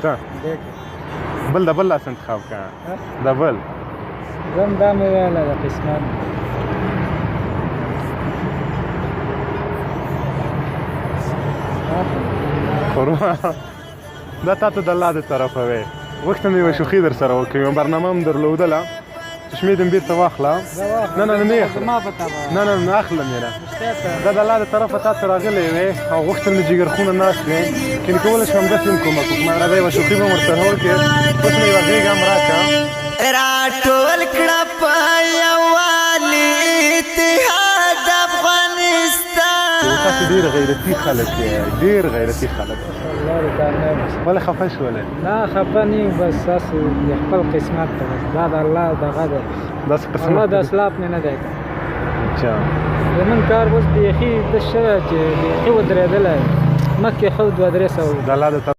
ته بل د بل لاس انتخاب کا د بل. زم دا مې ویله د قسمت. خورما دا تا ته د الله د طرفه وی. غوښته مې یوه شوخي در سره وکړم، یوه برنامه هم درلودله. چشمې دې بیرته واخله. نه نه نه نه نه نه نه اخلم یې نه. دا د الله د طرفه تا ته راغلی وې او غوښتل مې جګرخونه ناست وې، کینې کولی شم همداسې هم کومک وکړم. راځه یوه شوخي به هم ورسره وکړې. اوس مې یوه غېږه هم راکړه. راټول کړه په یووالي اتحاد افغانستان. تاسو ډیر غیرتي خلک یې، ډیر غیرتي خلک. ولې خفه شولې؟ نه خفه نه یم، بس تاسو د خپل قسمت ته، بس دا د الله دغه دی. داسې قسمت الله د اسلاف مې نه دی کړی. اچھا زمونږ کار اوس بیخي د شوی چې بیخي ودرېدلی، مخکې ښه 200-300. د الله د